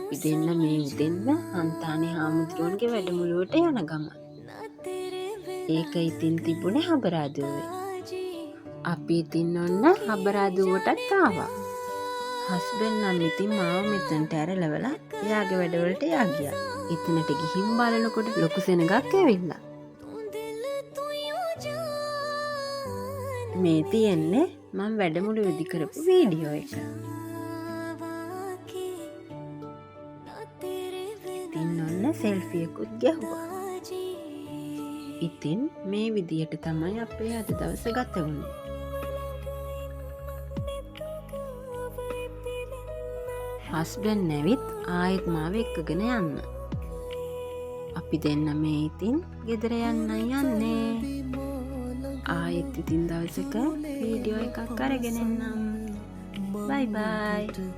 අපි දෙන්න මේ උදෙන්ම හන්තානේ හාමුදුරුවන්ගේ වැඩමුළුවට යන ගමන්. ඒක ඉතින් තිබුණේ හබරාදුවේ. අපි ඉතින් ඔන්න හබරාදුවටත් ආවා. හස්බන්ඩ් නම් ඉතින් මාව මෙතනට ඇරලවලා එයාගේ වැඩවලට යා ගියා. එතනට ගිහින් බලනකොට ලොකු සෙනගක් ඇවිල්ලා. මේ තියෙන්නේ මං වැඩමුළුවේදි කරපු වීඩියෝ එක. ඉතින් ඔන්න සෙල්ෆියකුත් ගැහුවා. ඉතින් මේ විදියට තමයි අපේ අද දවස ගත වුණේ. හස්බන්ඩ් ඇවිත් ආයෙත් මාව එක්කගෙන යන්න. අපි දෙන්න මේ ඉතින් ගෙදර යන්නයි යන්නේ. ආයෙත් ඉතින් දවසක වීඩියෝ එකක් අරගෙන එන්නම්. බයි බයි.